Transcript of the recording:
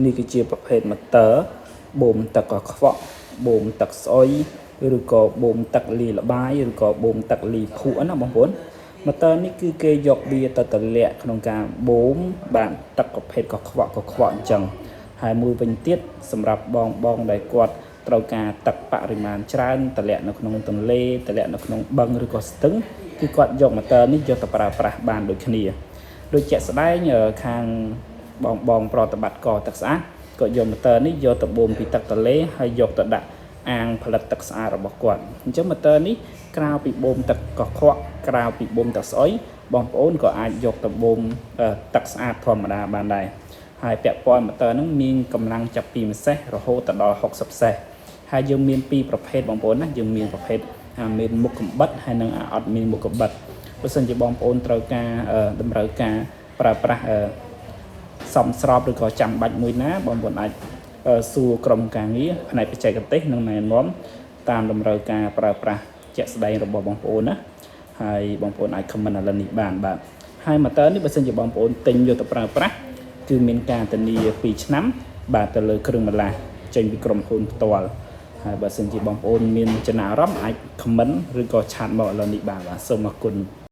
នេះគឺជាប្រភេទម៉ូទ័របូមទឹកកខ្វក់បូមទឹកស្អុយឬក៏បូមទឹកលាយល្បាយឬក៏បូមទឹកលីភក់ណាបងប្អូនម៉ូទ័រនេះគឺគេយកវាទៅតម្លាក់ក្នុងការបូមបាទទឹកប្រភេទកខ្វក់កខ្វក់អញ្ចឹងហើយមួយវិញទៀតសម្រាប់បងបងដែលគាត់ត្រូវការទឹកបរិមាណច្រើនតម្លាក់នៅក្នុងទន្លេតម្លាក់នៅក្នុងបឹងឬក៏ស្ទឹងគឺគាត់យកម៉ូទ័រនេះយកទៅប្រើប្រាស់បានដូចគ្នាដូចជាក់ស្ដែងខាង បងបងប្រតិបត្តិកទឹកស្អាតគាត់យកម៉ូទ័រនេះយកទៅបូមពីទឹកទន្លេហើយយកទៅដាក់អាងផលិតទឹកស្អាតរបស់គាត់អញ្ចឹងម៉ូទ័រនេះក្រៅពីបូមទឹកកខ្វក់ក្រៅពីបូមទឹកស្អុយបងប្អូនក៏អាចយកទៅបូមទឹកស្អាតធម្មតាបានដែរហើយពាក់ព័ន្ធម៉ូទ័រហ្នឹងមានកម្លាំងចាប់ពី1សេះរហូតទៅដល់60សេះហើយយើងមានពីរប្រភេទបងប្អូនណាយើងមានប្រភេទមានមុខកំបិតហើយនិងអត់មានមុខកំបិតបើសិនជាបងប្អូនត្រូវការតម្រូវការប្រើប្រាស់ សមស្របឬក៏ចាំបាច់មួយណាបងប្អូនអាចសួរក្រុមការងារផ្នែកបច្ចេកទេសនិងណែនាំតាមតម្រូវការប្រើប្រាស់ជាក់ស្ដែងរបស់បងប្អូនណាហើយបងប្អូនអាច comment ឥឡូវនេះបានបាទហើយម៉ូទ័រនេះបើសិនជាបងប្អូនទិញយកទៅប្រើប្រាស់គឺមានការធានា2ឆ្នាំបាទទៅលើគ្រឿងបន្លាស់ចេញពីក្រុមហ៊ុនផ្ទាល់ហើយបើសិនជាបងប្អូនមានចំណាប់អារម្មណ៍អាច comment ឬក៏chat មកឥឡូវនេះបានបាទសូមអរគុណ។